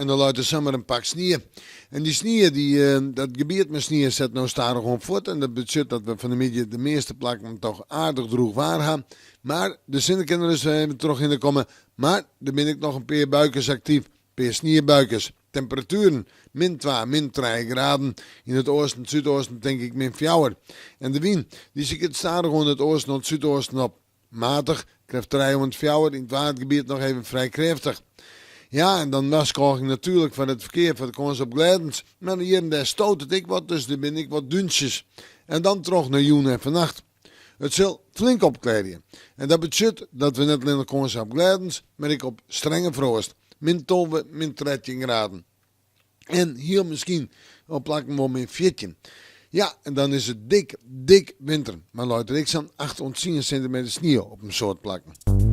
En dan leit der samar in pak snie. En dy snie, dy, dat gebiet mei snie set no stadichoan fuort en dat betsjut dat we fan 'e middei de measte plakken toch aardich drûch waar ha. Mar de sinne kin der ris even trochhinne komme. Mar der binne ek noch in pear buikes aktyf, pear sniebuikes. Temperatueren, min twa, min trije graden. Yn it oasten, súdoasten tink ik min fjouwer. En de wyn, dy siket stadichoan it oasten oant súdoasten op. Matich, krêft trije oant fjouwer, yn it Waadgebiet noch even frij krêftich. Ja, en dan warskôging natuerlik foar it ferkear foar de kâns op glêdens. Mar hjir en dêr stoot it ek wat, dus der binne ek wat dúntsjes. En dan troch nei jûn en fannacht. It sil flink opklearje. En dat betsjut dat we net allinnich kâns ha op glêdens, mar ek op strenge froast. Min 12, min 13 graden. En hiel miskien op plakken wol min 14. Ja, en dan is it dik, dik winter. Mar leit der ek sa'n 8 oant 10 sintimeter snie op in soad plakken.